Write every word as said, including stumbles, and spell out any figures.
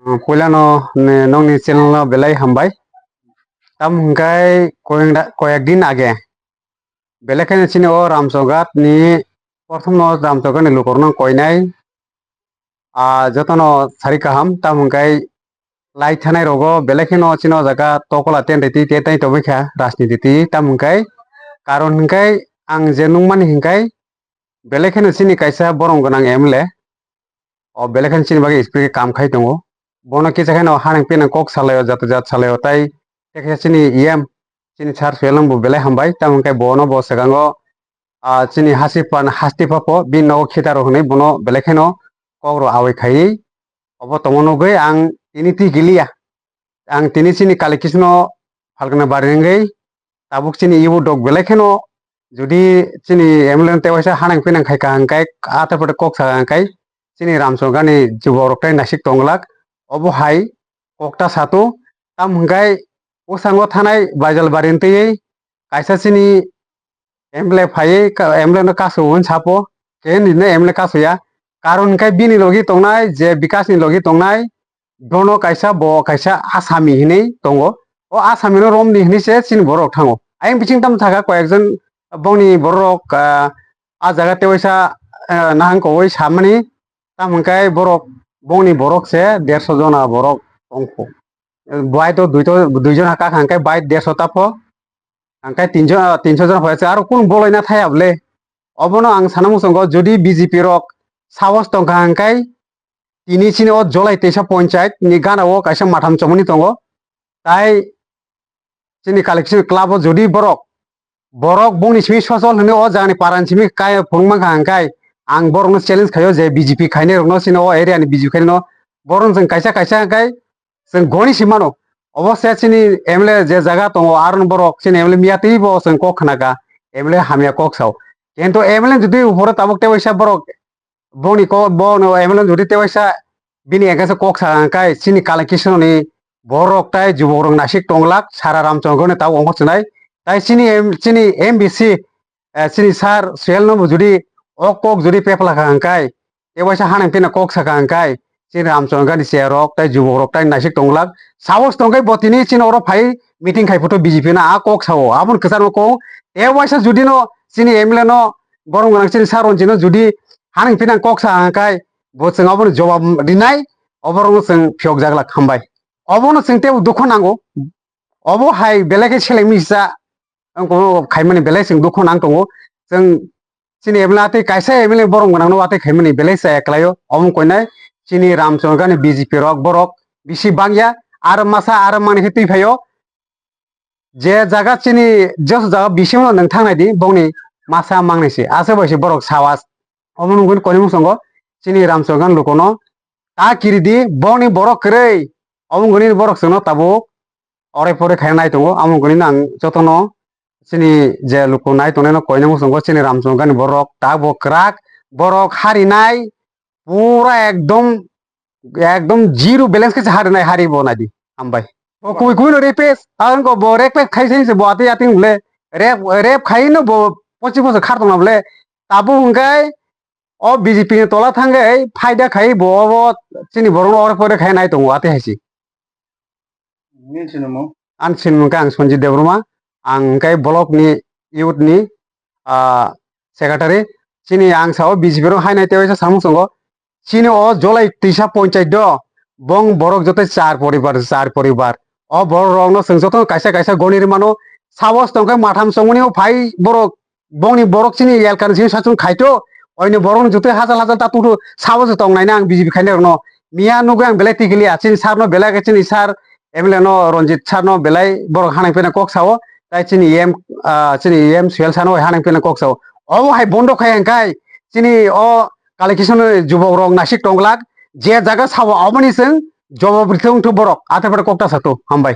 Puilano ne nokni channel no belai hambai. Tamo hwnkhe koyeng da-, koyek din age belai kheno chini o Ramchoghat ni prothom no Ramchoghat ni lukurok no koinai. Ah, jotono sari kaham, tamo hwnkhe lai thanai rogo belai kheno chini o jaga tokola tentai twi tentai tongwi kha rajniti twi, tamo hwnkhe karon hwnkhe ang je nukmani hwnkhe belai kheno chini kaisa borom gwnang M L A, o belai kheno chini bagwi speed khe kam khai tongo. Bono kisa kheno hanang pinang kok salaio, jat jat salaio, tai tei khe chini E M, chini sir Suel no bo belai hambai, tamo hwnkhe bono bo swkango, ah, chini hasipan hasti papo bini nogo khitaro hwnwi bono belai kheno kok rok awai khaiwi obo tongma nugwi ang tini twi giliya. Ang tini chini kali kisino phalgna bari wngwi tabuk chini ibu dok belai kheno jodi chini M L A no tewaisa hanang pinang khai ka hwnkhe, ah, tei pore kok sa hwnkhe chini Ramchoghat ni juborok tei naisik tonglak. Obo hai kokta sato, tam hwnkhe bwskango thanai Baijalbari twi kaisa chini M L A phaiwi ka-, M L A no kasu hwn sapo, khe nini M L A kasuya. Karon hwnkhe bini logi tongnai, je Bikash ni logi tongnai, bono kaisa, bo kaisa Asami hinwi tongo. O Asami no romni hinwi se chini borok thango. Ayang bising tamo thaka koyekjon bongni borok, ah, ah jaga tewaisa, ah, nahang kowoi samani. Tamo hwnkhe borok, bongni borok se derso jona borok tongkho. Bai to duito, duijon haka hwnkhe bai derso tapho. Hwnkhe tinjon, tinso jon hwnkhe aro kunu bolai na thaya bole. Obono ang sana muchungo, jodi B J P rok sahos tongkha hwnkhe tini chini o Jolai teisa ponchayat ni gana o kaisa matham chomoni tongo. Tai chini collection club o jodi borok, borok bongni simi sosol hwnwi o jagani parani simi kaya phunuk mankha hwnkhe ang borokno challenge khaio je B J P khainai rokno chini o area ni B J P khainai no borok chwng kaisa kaisa hwnkhe chwng goni si mano. Obo se chini M L A je jaga tongo, aron borok chini M L A miya twi bo chwng kok khna ka, M L A hamya kok sao. Kintu M L A jodi uphoro tabuk tewaisa borok boni kok, bono M L A jodi tewaisa bini against kok sa hwnkhe chini collection ni borok tai jubok rok naisik tonglak, sara Ramchondro ni tabuk ongkhor chinai. Tai chini M-, chini M B C, eh, chini sir Suel no bo jodi o kok jodi pepla kha hwnkhe, tewaisa hanang pina kok saka hwnkhe, chini Ramchondro ni chair rok tai jubok rok tai naisik tonglak. Sahos tongkhe bo tini chini oro phai meeting khai photo B J P no a kok sao. Aboni kwcharo kok tewaisa jodi no chini M L A no borom gwnang chini sir Ranjit no jodi hanang pina kok sa hwnkhe bo chwng abono jobab rinai, oborok no chwng phiyok jaglak hambai. Obono chwng tebo dukho nango. Obo hai belai khe seleng misa, ang kono khaimani belai chwng dukho nang tongo. Chwng chini M L A tei kaisa M L A borom gwnang no watwi khaimani belai chaya kwlaio. Omo koinai chini Ramchondro ni B J P rok borok bisi bangya, aro masa aro mani khe twi phaio. Je jaga chini jesu jaga bisingno nwng thangnai di, bongni masa mangnai se, ase bai se borok sawas. Omo nungwi koinwi muchungo chini Ramchondro ni lukono ta kiri di, bongni borok kwrwi, omo wngwi borok chwngno tabuk orai porai khaina nai tongo. Amo wngwi ang jotono chini je luku nai tongnai no koinwi muchungo chini Ramchondro ni borok ta bo kwrak, borok harinai pura ekdom, ekdom zero balance khe hari nai hari bo nai di. Hambai. Bo kubui kubui no repes, ang ko bo repes khai sai se bo ati ati le rep, rep khai no bo pochi pochi khar tong le tabu hwnkhe o B J P ni tola thangwi phaida khai bo, bo chini borok no ore pore khai nai tongo ati hai se. Nini sinimo? Ani sinimung khe ang Sanjit Debbarma, ang khe block ni youth ni, ah, secretary. Chini ang sao B J P rok hainai tewaisa samung songo. Chini o Jolai tisa ponchayat do, bong borok joto char poribar, char poribar. O borok rok no chwng joto kaisa kaisa goni rwmano, sabo tongkhe matham chongmani o phai borok bongni borok chini elkani simi sachung khaito, oini borok ni jutui hachal hachal ta tungthu, sabo se tong naina ang B J P khainai rokno. Miya nugwi ang belai tikiliya, chini sir no belai khe chini sir M L A no Ranjit sir no belai borok hanai pheno kok sao, tai chini E M, ah, chini E M Suel sir no hanai pheno kok sao. Obo hai bondo khai ang khai, chini o collection ni jubok rok nasik tonglak, je jaga sao aboni chwng jobab rithung thu borok, ate pore kok ta sato, hambai.